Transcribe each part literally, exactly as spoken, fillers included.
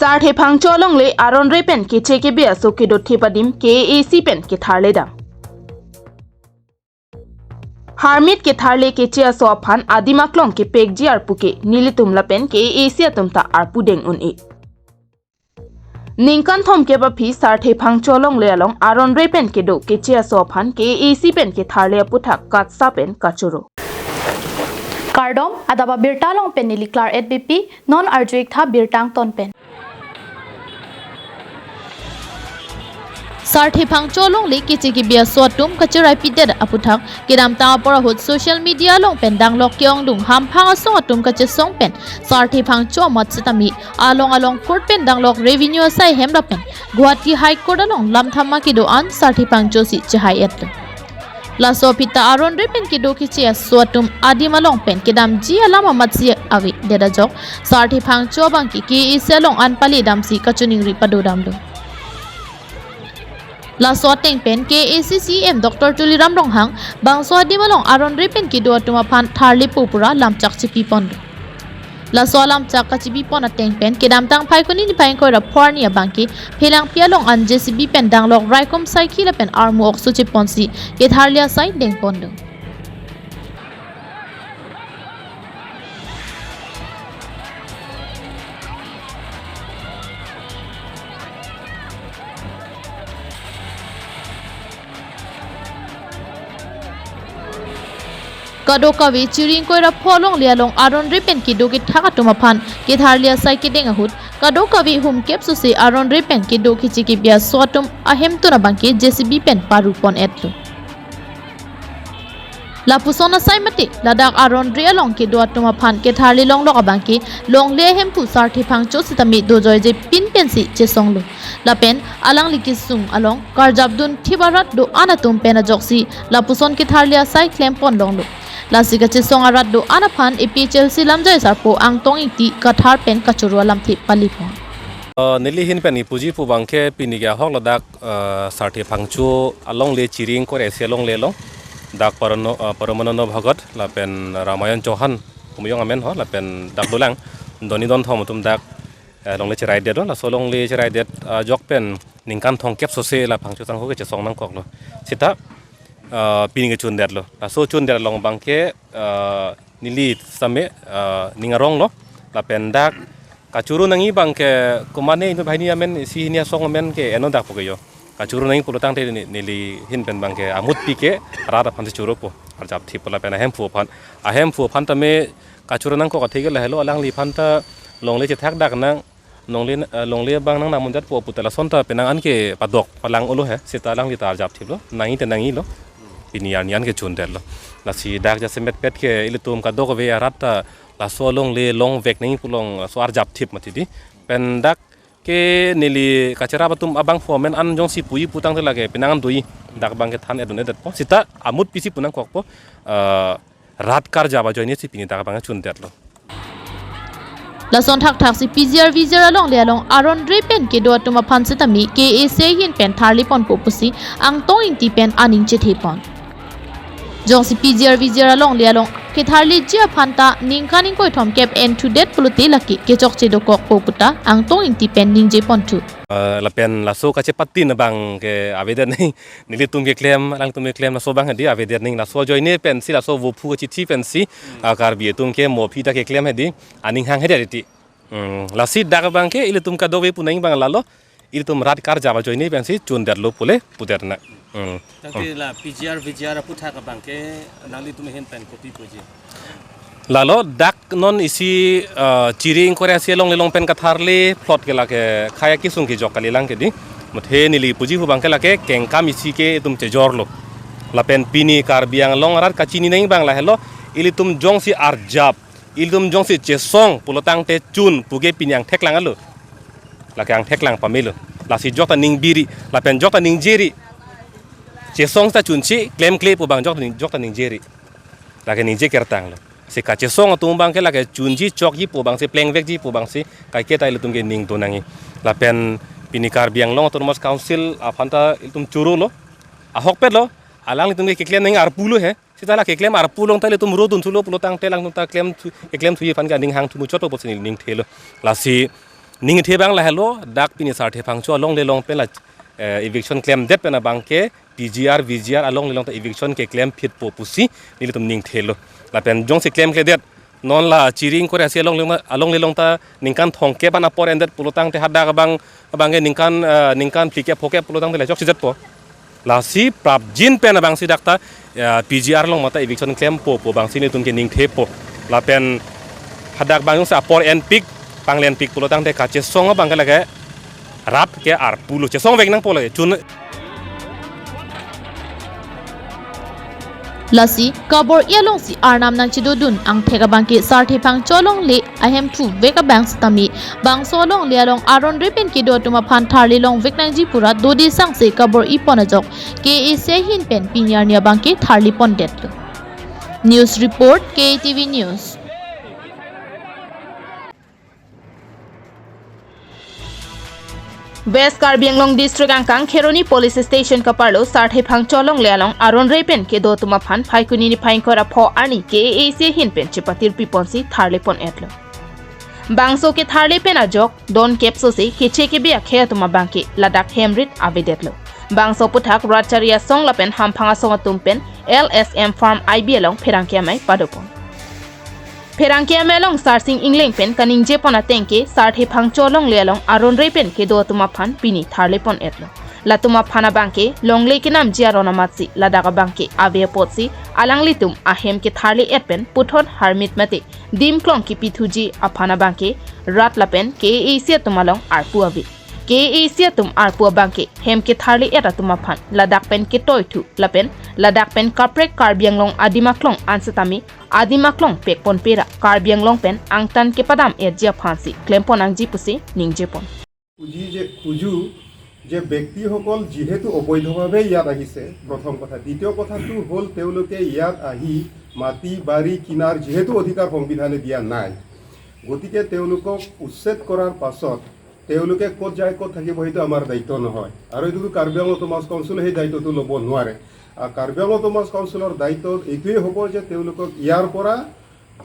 Sarthe Phangcho alongle aron re pen keche kebi aso kedo thip adim K A A C pen ketharle dam. Harmit ketharle keche aso aphan adim aklong kepekji arpu ke nelitum lapen K A A C atum ta arpu deng un-e. Ningkan thomkep aphi Sarthe Phangcho alongle along aron re pen kedo keche aso aphan K A A C pen ketharle aputhak katsa pen kachoro. Kardom, adap abirta along pen neli Claret Beypi, non arju-ik tha birta angton pen. Sarthe Phangcho alongle keche kebi aso atum kacheraipidet aputhak kedamtang apor ahut social media along pen danglok ke-ongdung hamphang asong atum kachesong pen Sarthe Phangcho amat sitame along along court pen danglok revenue asai hem lapen Guwahati High Court along lam thama kedo-an Sarthe Phangcho si chehai-etlo. Laso aphi ta aron re pen kedo keche aso atum adim along pen kedamji alam amatsi avedet ajok Sarthe Phangcho abang ke K A A C along an pale damsi kachiningri pado damlo. Laso ateng pen K A A C C E M Doctor Tuliram Ronghang bangso adim along aron re pen kedo atum aphan tharlepo pura lamchak chipi ponlo. Laso alamchak kachipi pon ateng pen kedamtang Phaikuni niphai ingkoi ra pho arni abang ke Phelangpi along an J C B pen danglok raikom saikhi lapen armu okso cheponsi ketharle asai deng ponlo. Kadokave chiri ingkoi ra pho alongle along aron re pen kedo kethak atum aphan ketharle asai kedeng ahut kadokave humkep sose aron re pen kedo keche kebi aso atum ahemtun abang ke J C B pen paru pon-etlo. Lapuson asai mate ladak aron re along kedo atum aphan ketharle longlok abang ke longle ahemphu Sarthe Phangcho sitame dojoije pin pensi chesonglo. Lapen alangli kesung along karjapdun thip arat do-an atum pen ajoksi lapuson ketharle asai klem pon longlo. Lasi kachesong arat do-an aphan A P H L C lamjai sarpo Angtong Ingti kathar pen kachoro alamthe pali pon. Uh, neli ahin pen ipuji pu abang ke pini ke ahok ladak, uh, Sarthe Phangcho alongle chiri ingkoi ra isi alongle along dak Parano-, uh, Paramanando Bhagat lapen Ramayan Chauhan kumuyong amen ho lapen dak dolang doni don thom atum dak, uh, longle cheraidet do, laso longle cheraidet, uh, ajok pen ningkan thomkep sose la Phangcho sangho ke chesong nangkoklo. Sita, uh, pini ke chundetlo. Laso chundet along abang ke, uh, neli sitame, uh, ning aronglo. Lapen dak kachoro nangji abang ke komatne inut banghini amen isi hini asong amen ke eno dak po ke jo. Kachoro nangji pulo tangte ne-, neli ahin pen abang ke amutpi ke rat aphan si choropo. Arjap thippo lapen ahemphu aphan. Ahemphu aphan tame kachoro nangkok athe ke lahelo alangliphan ta longle chethak dak nang longle, eh, longle abang nang namunjatpo pu ta lason ta penang an ke padok palang olo he, sita alangli ta arjap thiplo, nangji te nangjilo, pini arni an ke chundetlo. Lasi dak jasemet pet ke ilitum kadokave arat ta laso longle longvek nangji pu along laso arjap thip mati di. Pen dak ke neli kacherap atum abangphu amen an jongsi puji pu tangte lake penang an doji, dak abang ke than-et dun-edetpo. Sita amutpi si pu nangkokpo, eh, rat karjap ajoine si pini dak abang chundetlo. Lason thakthak si P G R V G R alongle along aron re pen kedo atum aphan sitame K A A C ahin pen tharle ponpo pusi Angtong Ingti pen aning chethe pon. Jongsi P G R V G R alongle along ketharleji aphan ta ningkan ingkoi thomkep enthudet pulote lake kechokche dokokpo pu ta Angtong Ingti pen ningje ponthu. Eh, lapen laso kachepatin abang ke avedet nangji, nelitum keklem, alangtum keklem laso abang hedi avedet nangji, laso ajoine pensi, laso vophu kachithi pensi, ah, Karbi atum ke mo aphi ta keklem hedi, aning hanghedet iti. Hmm, lasi dak abang ke ilitum kadokave pu nangji abang lalo, ilitum rat karjap ajoine pensi chundetlo pule pudet nang. Hmm. Tangte la P G R V G R aputhak abang ke nanglitum ahin pen kopi puji? Lalo dak non isi, eh, chiri ingkoi ra isi alongle along pen katharle plot ke lake khei akesung kejok kalilang ke di. Muthe neli puji pu abang ke lake kengkam isi ke itum chejorlo. Lapen pini Karbi Anglong arat kachini nangji abang lahelo, ilitum jongsi arjap, ilitum jongsi chesong pulo tangte chun pu ke pini angthek lang alo. Lake angthek lang pamelo. Lasi jokta ningbiri, lapen jokta ningjeri. Chesong ta chunsi klemkle pu abang jokta ning, jokta ningjeri. Lake ningje kertanglo. Si kachesong atum abang ke lake chunji chokji pu abangsi plengvekji pu abangsi kaiketa ilitum ke ning do nangji. Lapen pini Karbi Anglong Autonomous Council aphan ta ilitum chorolo. Ahokpetlo. Alanglitum ke keklem nangji arpulo he. Sita la keklem arpu along ta ilitum ro dunthulo pulo tangte alangtum ta klem thu, keklem thuji aphan ke aning hangthu muchotpo pusi neli ning thelo. Lasi Ningthe abang lahelo, dak pini Sarthe Phangcho alongle along pen la, eh, eviction klemdet pen abangke P G R, V G R alongle along ta eviction keklem phitpo pusi nelitum ningthelo. Lapen jongsi klemkledet, non la Chiring Korea si alongle along, alongle along ta ningkan thomkep an apor endet pulotangte hadak abang, abangke ningkan, eh, ningkan phlikep phokep pulotangte le chokchejetpo. Lasi prapjin pen abangsi dak ta, eh, P G R along mate eviction klempo pu abangsi nelitum ke ningthepo. Lapen hadak abang jongsi apor enpik, panglenpik pulotangte kachesong abangke lake rat ke arpu lo, chesongvek nangpo lake. Chun Lasi kabor-i alongsi arnam nangchedodun angthek abangke Sarthe Phangcho alongle ahem thuvek abang sitame, bangso alongle along aron re pen kedo atum aphan tharle longvek nangji pura dode sangse kabor-i pon ajok K A A C ahin pen pini arni abangke tharle pondetlo. News report, K A T V News. West Karbi Anglong District angkang Kheroni Police Station kaparlo Sarthe Phangcho alongle along aron re pen kedo atum aphan Phaikuni niphai ingkoi ra pho arni K A A C ahin pen chepatirpi ponsi tharle pon-etlo. Bangso ketharle pen ajok don kepso si keche kebe akhei atum abangke ladak hem rit avedetlo. Bangso aphuthak rat chari asong lapen hamphang asong atum pen L S M Farm I B along pherangke amei padopon. Pherangke amei along Sarsing Engleng pen kaningje pon ateng ke Sarthe Phangcho alongle along aron re pen kedo atum aphan pini tharle pon-etlo. Latum aphan abangke longle kenamji aron amatsi ladak abangke ave apotsi alanglitum ahem ketharle et pen puthot harmit mate dim klong kipithuji aphan abangke rat lapen K A A C atum along arpu ave. K A A C atum arpu abangke hem ketharle et atum aphan ladak pen ketoithu lapen ladak pen kaprek Karbi Anglong adim aklong an sitame adim aklong pekpon pera Karbi Anglong pen angtan kepadam etji aphansi klem pon nangji pusi ningje pon. খুজি যে খুজো যে ব্যক্তিসকল যিহেতু অবৈধভাৱে ইয়াত আহিছে, প্ৰথম কথা। দ্বিতীয় কথাটো হ'ল, তেওঁলোকে ইয়াত আহি মাটি বাৰী কিনাৰ যিহেতু অধিকাৰ সংবিধানে দিয়া নাই, গতিকে তেওঁলোকক উচ্ছেদ কৰাৰ পাছত তেওঁলোকে ক'ত যায়, ক'ত থাকিব, সেইটো আমাৰ দায়িত্ব নহয়। আৰু এইটোতো কাৰ্বি আংলং অট'নমাছ কাউন্সিলে সেই দায়িত্বটো ল'ব নোৱাৰে। আৰু কাৰ্বি আংলং অট'নমাছ কাউন্সিলৰ দায়িত্ব এইটোৱেই হ'ব যে তেওঁলোকক ইয়াৰ পৰা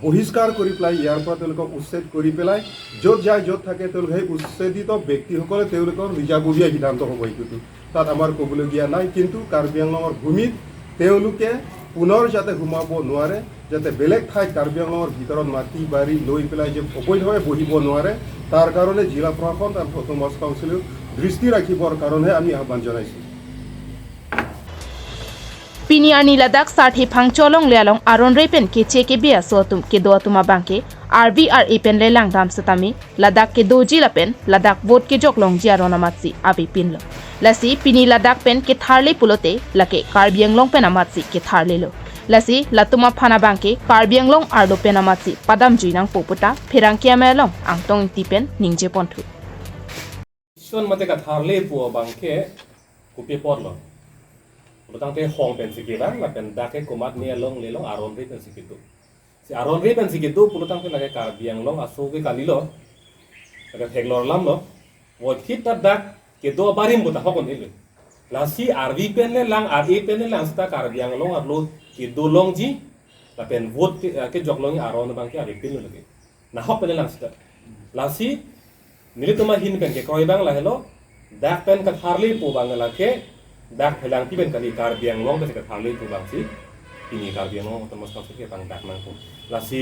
বহিষ্কাৰ কৰি পেলাই, ইয়াৰ পৰা তেওঁলোকক উচ্ছেদ কৰি পেলাই য'ত যায়, য'ত থাকে, তেওঁলোকে সেই উচ্ছেদিত ব্যক্তিসকলে তেওঁলোকৰ নিজাববীয়া সিদ্ধান্ত হ'ব এইটোতো। তাত আমাৰ ক'বলগীয়া নাই। কিন্তু কাৰ্বি আংলঙৰ ভূমিত তেওঁলোকে পুনৰ যাতে সোমাব নোৱাৰে, যাতে বেলেগ ঠাইত কাৰ্বি আংলঙৰ ভিতৰত মাটি বাৰী লৈ পেলাই যে অবৈধভাৱে বহিব নোৱাৰে, তাৰ কাৰণে জিলা প্ৰশাসন আৰু অট'নমাছ কাউন্সিলেও দৃষ্টি ৰাখিবৰ কাৰণেহে আমি আহ্বান জনাইছোঁ। Pini arni ladak Sarthe Phangcho alongle along aron re pen keche kebe aso atum kedo atum abangke R V R A pen le langdam setame ladak kedoji lapen ladak vote kejok longji aron amatsi avepinlo. Lasi pini ladak pen ketharle pulote lake Karbi Anglong pen amatsi ketharlelo. Lasi latum aphan abangke Karbi Anglong arlo pen amatsi padamjui nangpo puta pherangke amei along Angtong Ingti pen ningje ponthu. Son mate ketharle pu abangke kopi apotlo. Pulotangte hong pensi kelang lapen dak ke komatne alongle along aron re pensi kedo. Si aron re pensi kedo pulotangte lake Karbi Anglong aso ke kalilo. Lake theklor alamlo. Vote hit ta dak kedo abarim puta hokon hilo. Lasi R V pen le lang, R A pen le lang seta Karbi Anglong arlo kedo longji lapen vote ke, kejok longji aron abangke avepinlo lake. Nahok pen le lang seta. Lasi nelitum ahin pen kekroi abang lahelo, dak pen ketharle pu abang lake, dak Phelangpi pen kali, Karbi Anglong pen ketharle pu abangsi pini Karbi Anglong Autonomous Council kepangdak nangpo. Lasi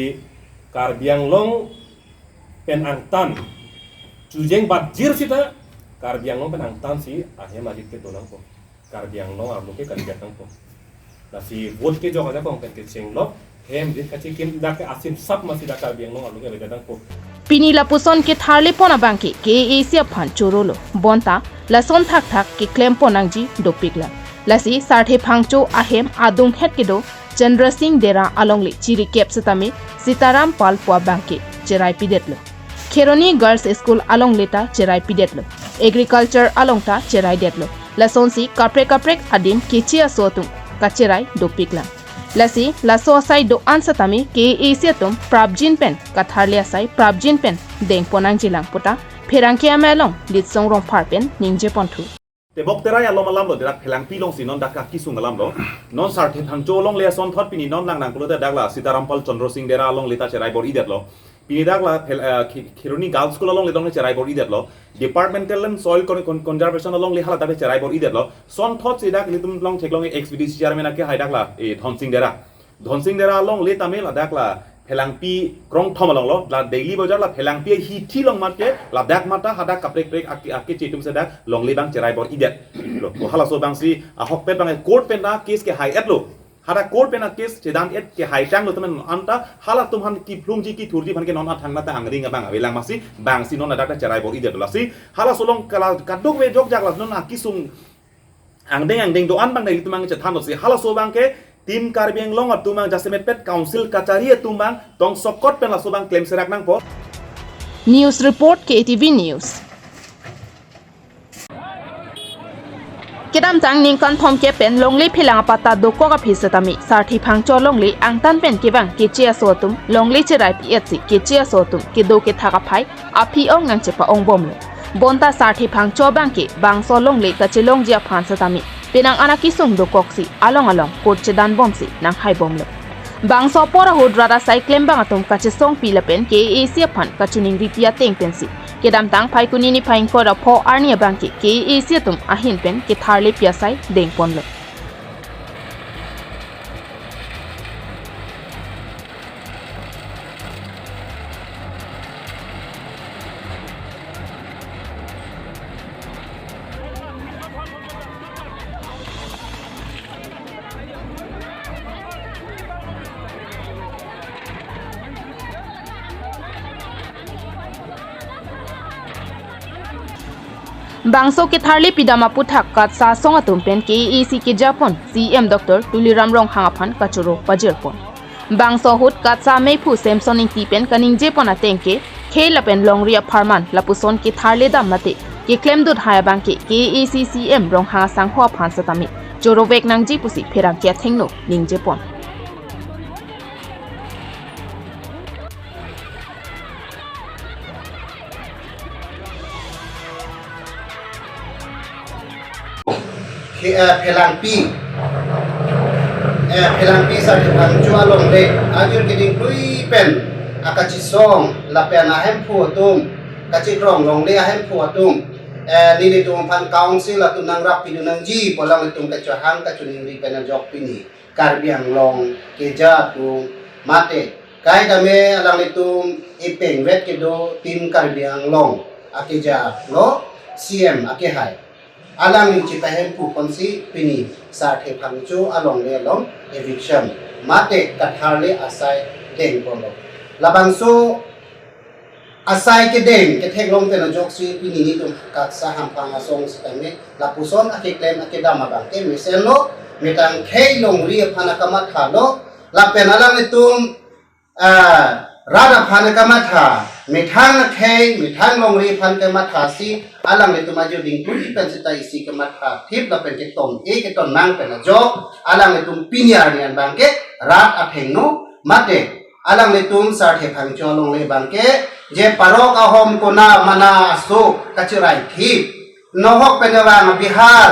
Karbi Anglong pen angtan chujeng batjir seta Karbi Anglong pen angtansi ahem ajit kedo nangpo. Karbi Anglong arlo ke kalidet nangpo. Lasi vote kejok ajakong pen kechenglo, hem rit kachikim dak ke asim sap masi dak Karbi Anglong arlo ke kalidet nangpo. Pini lapuson ketharle pon abangke K A A C aphan chorolo. Bonta lason thakthak keklem pon nangji dopiklang. Lasi Sarthe Phangcho ahem adunghet kedo Chandra Singh Dera alongle chirikep setame Sitaram Pal pu abangke cherai pidetlo. Kheroni Girls School alongle ta cherai pidetlo. Agriculture along ta cherai detlo. Lasonsi kaprek kaprek adim keche aso atum kacherai dopiklang. Lasi laso asai do-an setame K A A C atum prapjin pen ketharle asai prapjin pen deng pon nangjilang puta pherangke amei along Litsong Rongphar pen ningje ponthu. Tebok Terai alom alamlo, dak Phelangpi alongsi non dak akisung alamlo. Non Sarthe Phangcho alongle asonthot pini non lang nangpulote dak la Sitaram Pal Chandra Singh Dera alongle ta cherai bor-idetlo. Pini dak la Phel-, eh, Khe-, Kheroni Girls School alongle dak cherai bor-idetlo. Departmental and Soil Con-, Con-, Conservation alongle hala dak cherai bor-idetlo. Sonthot si dak ilitum along theklong ex V D C chairman akehai dak la, eh, Dhonsing Dera. Dhonsing Dera alongle tame ladak la Phelangpi krongthom alonglo, la Daily Bazar la Phelangpi hithi along mat ke, ladak mata hadak kaprek prek ake, akeche atum si dak longle abang cherai bor-idetlo. Ko halaso abang si ahokpet abang court pen ta case kehai-etlo. Hadak court pen a case chedan-et kehai tanglo temen anta halatum aphan kiphlungji kithurji aphan ke non athang nata angring abang avelang amatsi bang si non ladak ta cherai bor-idetlo si halaso along kala kadokave jokjak la non akesung angdeng angdeng do-an abang dak ilitum abang chethanlo si halaso abang ke Team Karbi Anglong atum abang jasemet pet council kachari atum abang tongsokot pen laso abang klem serak nangpo. News report, K A T V News. Kedamtang ningkan thomkep pen longle phelang apatta dokok aphi setame Sarthe Phangcho longle angtan pen kevang keche aso atum longle cherai pi-etsi keche aso atum kedo kethak aphai aphi ong nangchepa-ong bomlo. Bonta Sarthe Phangcho abang ke bangso longle kachelongji aphan setame penang an akesung dokoksi along along court chedan bomsi nanghai bomlo. Bangso apor ahut rat asai klembang atum kachesongpi lapen K A A C aphan kachiningripi ateng pensi kedamtang Phaikuni niphai ingkoi ra pho arni abang ke K A A C atum ahin pen ketharlepi asai dengponlo. Bangso ketharlepi dam aputhak KATSA asong atum pen K A A C kejapon C E M Doctor Tuliram Ronghang aphan kachoro pajirpon. Bangso ahut KATSA meiphu Samson Ingti pen kaningjepon ateng ke khei lapen longri apharman lapuson ketharle dam mate keklemdut hai abang ke K A A C C E M Ronghang asangho aphan setame chorovek nangji pusi pherangke athengno ningjepon. Phe-, eh, Phelangpi. Eh, Phelangpi Sarthe Phangcho alongle ajir keding plui pen akachisong lapen ahemphu atum, kachikrong longle ahemphu atum, eh, nelitum aphan council atum nangrap pidun nangji pu alanglitum kachohang kachiningri pen ajok pini Karbi Anglong keja atum mate kai tame alanglitum ipengvet kedo Team Karbi Anglong akeja lo C E M akehai. Alangli chipahemphu ponsi pini Sarthe Phangcho alongle along eviction mate ketharle asai dengponlo. Labangso asai kedeng ketheklong pen ajoksi pini nelitum KATSA hamphang asong setame lapuson akeklem akedam abang ke mesenlo, methang khei longri aphan akamathalo lapen alanglitum, ah, rat aphan akamatha, methang khei, methang longri aphan kamathasi alanglitum ajo dingpui pen seta isi kamatha thip lapen keton-e keton nang pen ajok alanglitum pini arni an abang ke rat athengno mate alanglitum Sarthe Phangcho alongle abang ke je parok ahom kona mana aso kachirai thip. Nohok pen kevang Bihar,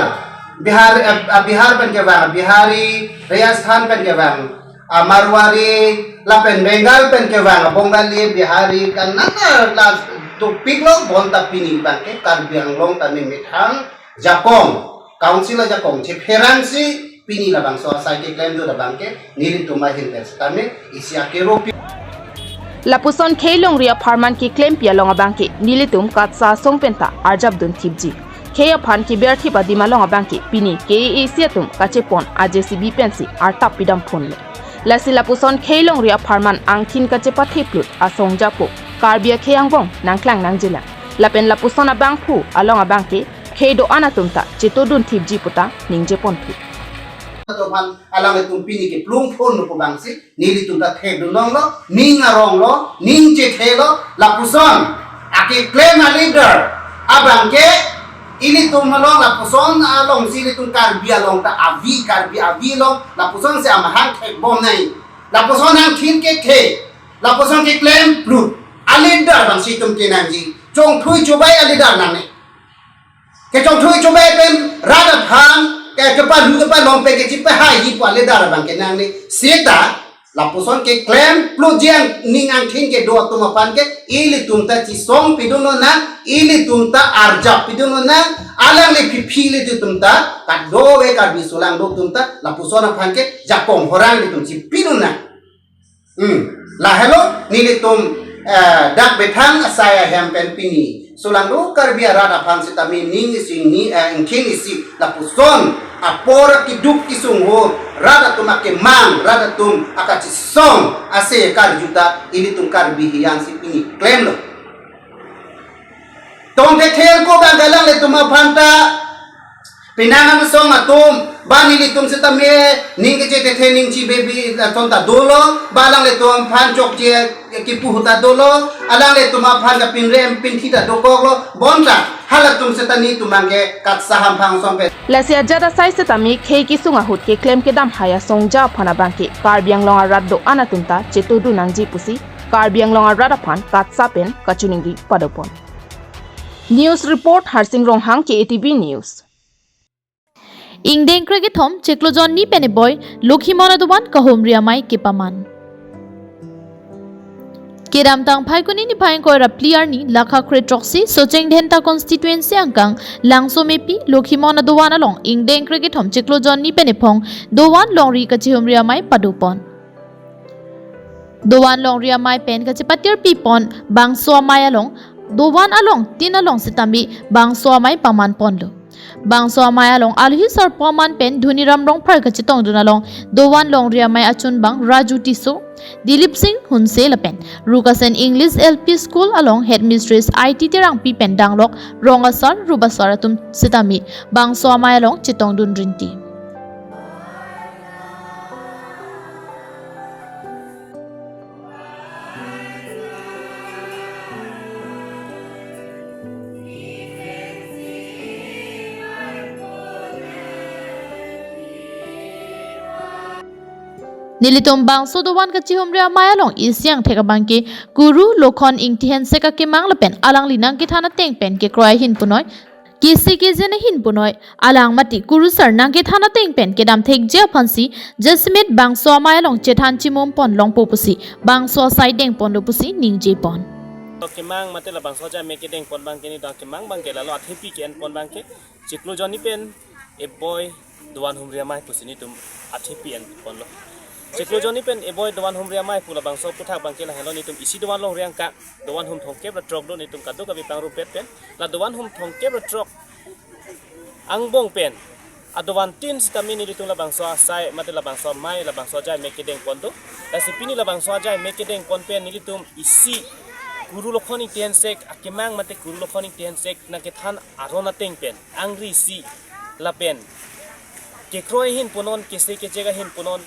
Bihar, eh, Bihar pen kevang Bihari, Rajasthan pen kevang, ah, Marwari, lapen Bengal pen kevang Bengali, Bihari, kan nana la tupiklo bonta pini abang ke Karbi Anglong tame methang jakong, council ajakong chepherangsi pini labangso asai keklemdut abang ke nelitum ahin pen setame isi akeropi. Lapuson khei longri apharman keklempi along abang ke nelitum KATSA asong penta arjapdun thipji. Khei aphan keber thip adim along abang ke pini K A A C atum kachepon a J C B pensi artap pidamphunlo. Lasi lapuson khei longri apharman angthin kachepathe plut asong japo Karbi akhei angbong nangklang nangjilang. Lapen lapuson abangphu along abang ke khei do-an atum ta chetodun thipji puta ningjeponthu. Alanglitum pini keplungphunlo pu abangsi nelitum ta thekdun longlo, ning aronglo, ning chethelo, lapuson akeklem aleader abang ke ilitum along lapuson alongsi ilitum Karbi along ta avi, Karbi avi along lapusonsi amahang thekbom nai. Lapuson angthin kekthe, lapuson keklem plut aleader abangsi itum kenangji. Chongthui chobai aleader nangne. Kechongthui chobai pen rat aphan ke kepalhu kepalong pen kechipahaiji pu aleader abang ke nangne. Seta Lapuson keklem plujeng ning angthin kedo atum aphan ke ilitum ta chesong pidun lonang, ilitum ta arjap pidun lonang, alangli phiphi ilitum ta, kadokave Karbi sulang do atum ta, lapuson aphan ke jakong horang ilitum chepidun nang. Hmm. Lahelo nelitum, eh, dak bethang asai ahem pen pini sulang do Karbi arat aphan sitame ning isi ni, eh, ingkhin isi lapuson apor keduk kesung ho rat atum akemang, rat atum akachesong ase karju ta ilitum Karbi hiyan si pini klemlo. Tong the thel ko bang galang ilitum aphan ta penang an song atum, ba nelitum sitame ning keche the the ning chi baby atum ta dolo, ba alanglitum aphan chokche kipu ta dolo, alanglitum aphan kapinrem pinthi ta dokoklo, bonta halatum sita nelitum abangke katsa hamphang song pen. Lasi ajat asai sitame khei kesung ahut keklem kedam hai asong ja aphan abangke Karbi Anglong arat do-an atum ta chetodun nangji pusi Karbi Anglong arat aphan katsa pen kachiningri padopon. News report Harsing Ronghang, K A T V News. Ingdeng krekethom chiklo jonni pen eboi Lokhimon adovan kahumri amei kepaman. Kedamtang Phaikuni niphai ingkoi ra phli arni lakha kre throksi Socheng Dhenta constituency angkang Langsomepi Lokhimon adovan along ingdeng krekethom chiklo jonni pen ephong dovan longri kachihumri amei padopon. Dovan longri amei pen kachepatir pipon bangso amei along, dovan along tin along sitame bangso amei paman ponlo. Bangso amei along alohi sarpo aman pen Dhoniram Rongphar kachetongdun along dovan longri amei achun bang Raju Tisso, Dilip Singh Hunse lapen Rukasen English L P School along headmistress I T Terangpi pen danglok rong asar rup asar atum sitame bangso amei along chetongdun rinti. Nelitum bangso dovan kachihumri amei along isi angthek abangke Kuru Lokhon Ingti Hensek akemang lapen alangli nangkethan ateng pen kekroi ahin punoi, kese kejen ahin punoi, alang mate kurusar nangkethan ateng pen kedam thekji aphansi jasemet bangso amei along chethan chimum pon longpo pusi bangso asai dengponlo pusi ningjepon. Kemang mate labangso ajai amek kedengpon abangke nelitum akemang abangke lalo athepi ke-enpon abangke chiklo jonni pen eboi dovan humri amei pusi nelitum athepi enponlo. Chiklo jonni pen eboi dovan humri amei pu labangso aphuthak abangke lahelo, nelitum isi dovan longri angka dovan hum thomkep ra throk do, nelitum kadokave pangrumpet pen la dovan hum thomkep ra throk angbong pen adovan tin sitame nelitum labangso asai mate labangso amei labangso ajai amek kedengpon do. Lasi pini labangso ajai amek kedengpon pen nelitum isi Kuru Lokhon Ingti Hensek akemang mate Kuru Lokhon Ingti Hensek nangkethan aron ateng pen angri isi lapen kekroi ahin punon, kese kejek ahin punon,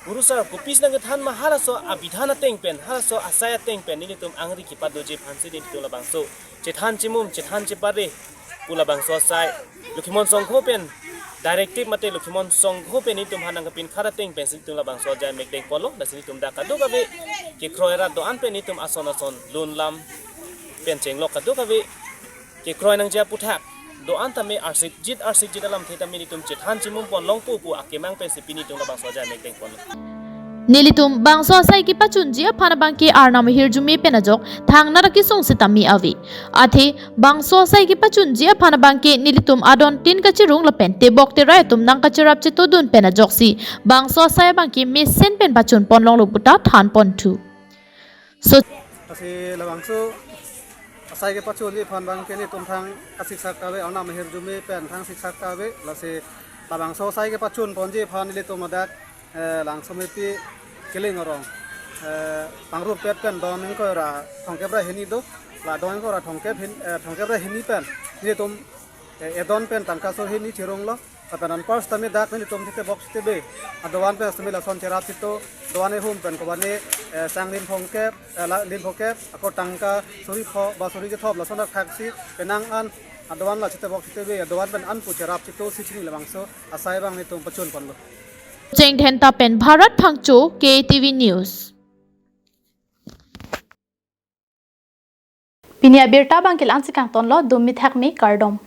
kurusar kopisi nangkethan ma halaso abidhan ateng pen, halaso asai ateng pen nelitum angri kepadoji aphansi nelitum labangso chethan chimum, chethan chepare pu labangso asai Lokhimon Songho pen directive mate Lokhimon Songho pen nelitum aphan nangkapin khara ateng pensi nelitum labangso ajai amek dengponlo. Lasi nelitum dak kadokave kekroi rat do-an pen nelitum ason ason lun lam pen chenglok kadokave kekroi nangji aphuthak do-an tame arsik jit arsik jit alamthe tame nelitum chethan chimum pon longpo pu akemang pensi pini nelitum labangso ajai amek dengponlo. Nelitum bangso asai kepachunji aphan abangke Arnam ahirjume pen ajok thangnat akesung sitame ave. Athe bangso asai kepachunji aphan abangke nelitum adon tin kachirung lapen tebok terai atum nangkacherap chetodun pen ajoksi bangso asai abangke mesen pen pachun pon longlo puta than ponthu. So, lasi labangso asai kepachunji aphan abangke nelitum thang kasiksak ta ave, Arnam ahirjume pen thang siksak ta ave, lasi labangso asai kepachun ponji aphan nelitum ladak, eh, Langsomepi Killing arong, eh, pangrumpet pen don ingkoi ra thomkep ra hini do, la don ingkoi ra thomkep hin, eh, thomkep ra hini pen nelitum, eh, edon pen tangka suri hini chirunglo. Lapen anpar sitame dak nelitum chitebok chitebe adovan pen sitame lason cherap chito, dovan ehum pen kobane, eh, sang lim phongkep, eh, la, lim phongkep, ako tangka suri pho ba suri kethom lason athaksi penang an adovan la chitebok chitebe adovan pen an pu cherap chito si chini labangso asai abang nelitum pachun ponlo. Chengdhenta pen Bharat Phangcho, K A T V News. Pini abirta abangke la-ansi kangtonlo, dum mithak me kardom.